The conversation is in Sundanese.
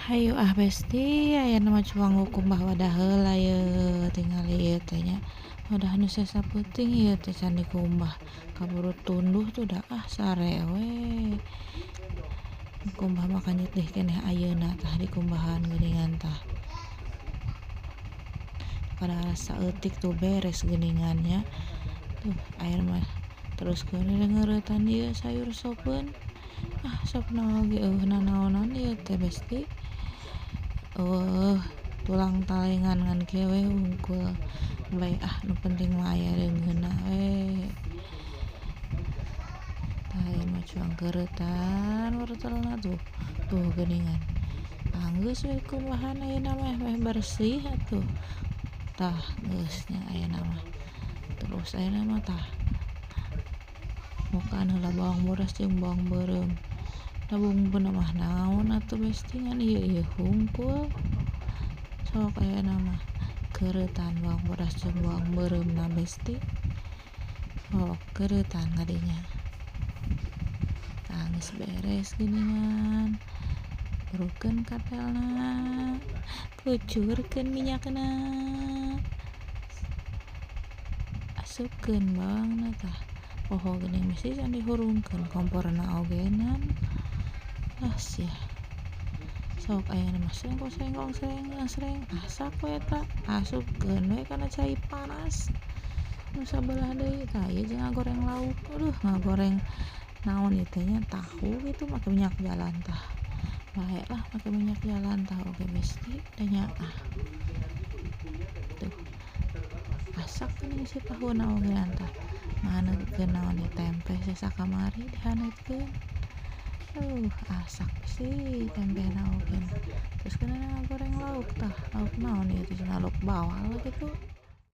Hayu ah besti aya nu mah cuang kumbah wadah heula yeuh tingali ieu teh nya wadah nu sesa peuting ieu teh can dikumbah kaburu tunduh tuh da ah sare we kumbah mah kanjut deui keneh ayeuna tah dikumbahan geuningan tah padahal saeutik tuh beres geuningan nya tuh air mah teruskeun ngeuretan ieu sayur sopeun ah sopna oge eueuh nanaonan ieu teh besti eueuh tulang talengan ngan kieu we hungkul bae ah nu penting mah aya reungeunna we tah ieu mah cuang keuretan wortelna tuh tuh geuningan anggeus we kumbahan ayeuna mah meh bersih atuh tah geus nya ayeuna mah terus ayeuna mah tah mukaan heula bawang bodas jeung bawang beureum da bumbuna mah naon atuh besti ngan ieu-ieu hungkul sok ayeuna mah keuretan bawang bodas jeung bawang beureumna besti sok keuretan kadinya tah geus beres geuningan burukeun katelna kucurkeun minyakna asupkeun bawangna tah poho geuning mesti can dihurungkeun komporna ogenan ah sia sok ayeuna mah sengkong sengkong sreng sreng asak we eta asupkeun we kana cai panas nu sabelah deui tah ieu jeung ngagoreng lauk aduh ngagoreng naon ieu teh nya tahu kitu make minyak jalan tah bae lah make minyak jalan tah oge besti teh nya ah tuh asak geuning si tahuna ogean tah ngahaneutkeun naon ieu tempe sesa kamari dihaneutkeun asak sih tempena oge terus kana ngagoreng lauk tah lauk naon ieu teh cenah lauk bawal kitu.